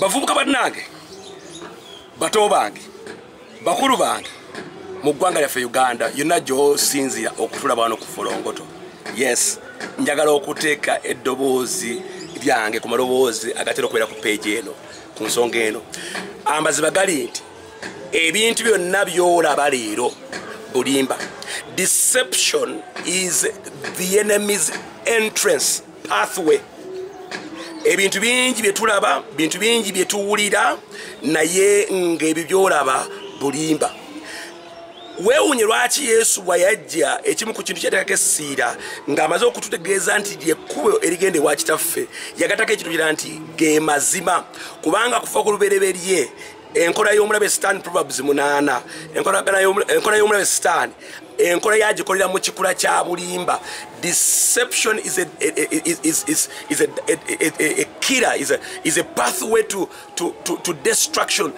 Bavubuka bannange, bato bange, bakulu bange, mu ggwanga lyaffe Uganda yonna gy'osinziira okutulaba wano ku Folongoto. Yes, njagala okuteeka eddoboozi lyange ku maloboozi agatera okubeera ku peegi eno ku nsonga eno. Amazima gali nti ebintu byonna by'olaba leero bulimba. Deception is the enemy's entrance pathway. Ebintu bingi bye tulaba, bintu bingi bye tuwulira, naye ng'ebyo by'olaba bulimba. Weewuunye lwaki Yesu bwe yajja ekimu ku kintu kyateekako essiira ng'amaze okututegeeza nti lyekkubo erigenda ewa Kitaffe, yagatako ekintu kira nti ge mazima, kubanga kufa ku lubereberye enkola y'omulabe Sitaani, Proverbs 8, enkola y'omulabe Sitaani, enkola yagikolera mu kikula kya bulimba. Deception is a killer, is a pathway to destruction.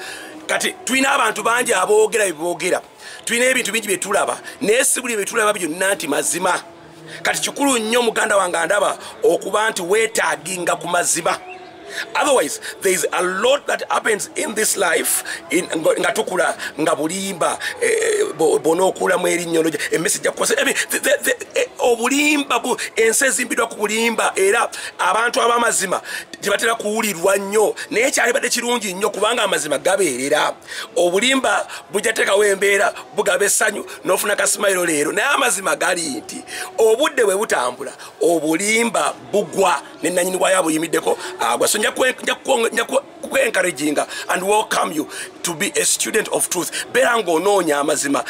Kati tulina abantu bangi aboogera bye boogera, tulina ebintu bingi bye tulaba, naye si buli bye tulaba byonna nti mazima. Kati kikulu nnyo, muganda wange andaba, okuba nti weetaaginga ku mazima. Otherwise there is a lot that happens in this life nga tukula nga bulimba. Bw'onookulamu erinnyo emmese ejja kukosa. Obulimba, ensi ezimbiddwa ku bulimba, era abantu ab'amazima tebatera kuwulirwa nnyo, naye kyalibadde kirungi nnyo kubanga amazima gabeerera. Obulimba bujja teekawo embeera, bugaba essanyu n'ofuna ka smile leero, naye amazima gali nti obudde bwe butambula obulimba bugwa ne nanyini bwayo abuyimiddeko agwa. So nja kwencouraginga and welcome you to be a student of truth. Beera ng'onoonya amazima.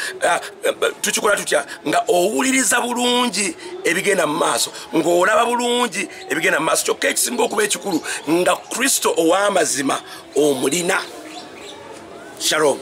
Tukikola tutya? Nga owuliriza bulungi ebigenda mu maaso, ng'olaba bulungi ebigenda mu maaso. Kyokka ekisinga okuba ekikulu, nga Kristo ow'amazima omulina. Shalom.